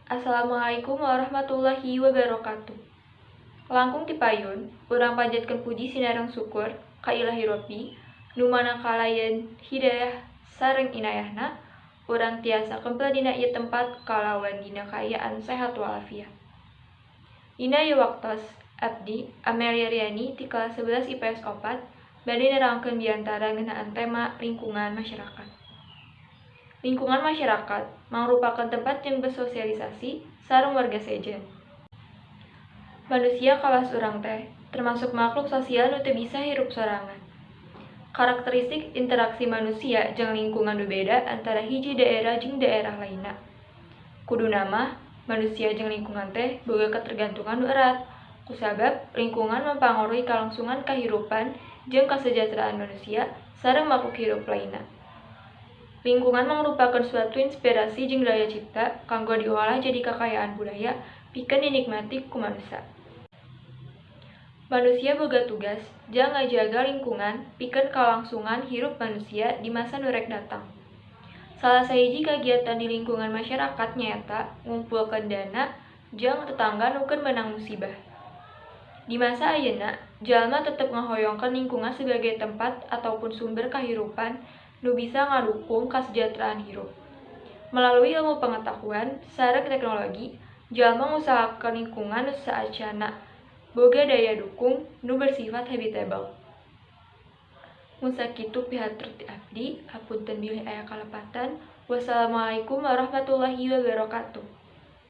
Assalamualaikum warahmatullahi wabarakatuh. Langkung ti payun, urang panjatkeun puji sinareng syukur ka Ilahi Robbi, nu mana kalayan hidayah sareng inayahna, urang tiasa kempel dina ieu tempat kalawan dina kaayaan sehat walafiat. Dina ieu waktos, abdi Amelia Riani ti kelas 11 IPS 4 bade nerangkeun biantara ngeunaan tema lingkungan masyarakat. Lingkungan masyarakat mangrupakeun tempat jeung bersosialisasi sareng warga sejen. Manusia kawas urang teh termasuk makhluk sosial nu teu bisa hirup sorangan. Karakteristik interaksi manusia jeung lingkungan bebeda antara hiji daerah jeung daerah lainna. Kuduna mah manusia jeung lingkungan teh boga ketergantungan nu erat, kusabab lingkungan mampangaruhi kalangsungan kahirupan jeung kasejahteraan manusia sareng makhluk hirup lainna. Lingkungan mangrupakeun suatu inspirasi jeung daya cipta kanggo diolah jadi kakayaan budaya pikeun dinikmati ku manusa. Manusia boga tugas jang ngajaga lingkungan pikeun kalangsungan hirup manusia di masa nu rek datang. Salah sahiji kagiatan di lingkungan masyarakat nyaeta ngumpulkeun dana jang tetangga nu keur meunang musibah. Di masa ayeuna, jalma tetep ngahoyongkeun lingkungan sebagai tempat ataupun sumber kahirupan nu bisa ngadukung kasejahteraan hirup. Melalui ilmu pengetahuan sareng teknologi, jalma ngusahakeun lingkungan nu saacanna boga daya dukung nu bersifat habitable. Mun sakitu pihatur ti abdi, hapunten bilih aya kalepatan. Wassalamualaikum warahmatullahi wabarakatuh.